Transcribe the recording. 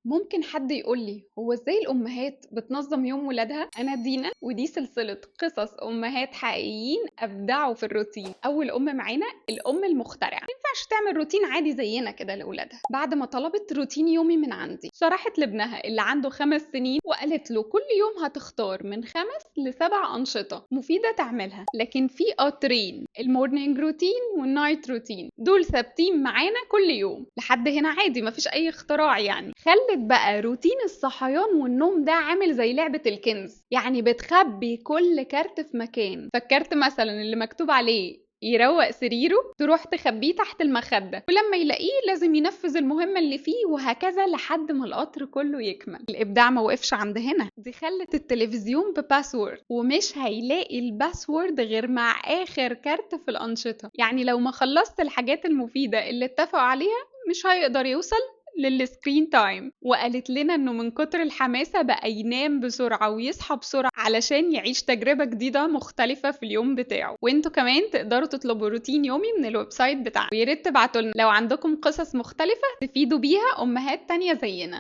ممكن حد يقول لي هو ازاي الأمهات بتنظم يوم ولادها؟ أنا دينا، ودي سلسلة قصص أمهات حقيقيين أبدعوا في الروتين. أول أم معانا الأم المخترعة. ما ينفعش تعمل روتين عادي زينا كده لأولادها. بعد ما طلبت روتين يومي من عندي، شرحت لابنها اللي عنده 5 سنين وقالت له كل يوم هتختار من 5 ل7 أنشطة مفيدة تعملها، لكن في قطرين، ال morning routine وال night routine، دول ثابتين معانا كل يوم. لحد هنا عادي، مفيش أي اختراع يعني. خلت بقى روتين الصحيان والنوم ده عامل زي لعبة الكنز، يعني بتخبي كل كارت في مكان. فالكارت مثلا اللي مكتوب عليه يروق سريره تروح تخبيه تحت المخدة، ولما يلاقيه لازم ينفذ المهمة اللي فيه، وهكذا لحد ما القطر كله يكمل. الإبداع ما وقفش عند هنا، دي خلت التلفزيون ب password، ومش هيلاقي ال password غير مع آخر كارت في الأنشطة. يعني لو ما خلصت الحاجات المفيدة اللي اتفقوا عليها مش هيقدر يوصل لل screen time. وقالت لنا انه من كتر الحماسة بقى ينام بسرعة ويصحى بسرعة علشان يعيش تجربة جديدة مختلفة في اليوم بتاعه. وانتوا كمان تقدروا تطلبوا روتين يومي من ال website بتاعنا، ويا ريت تبعتوا لنا لو عندكم قصص مختلفة تفيدوا بيها امهات تانية زينا.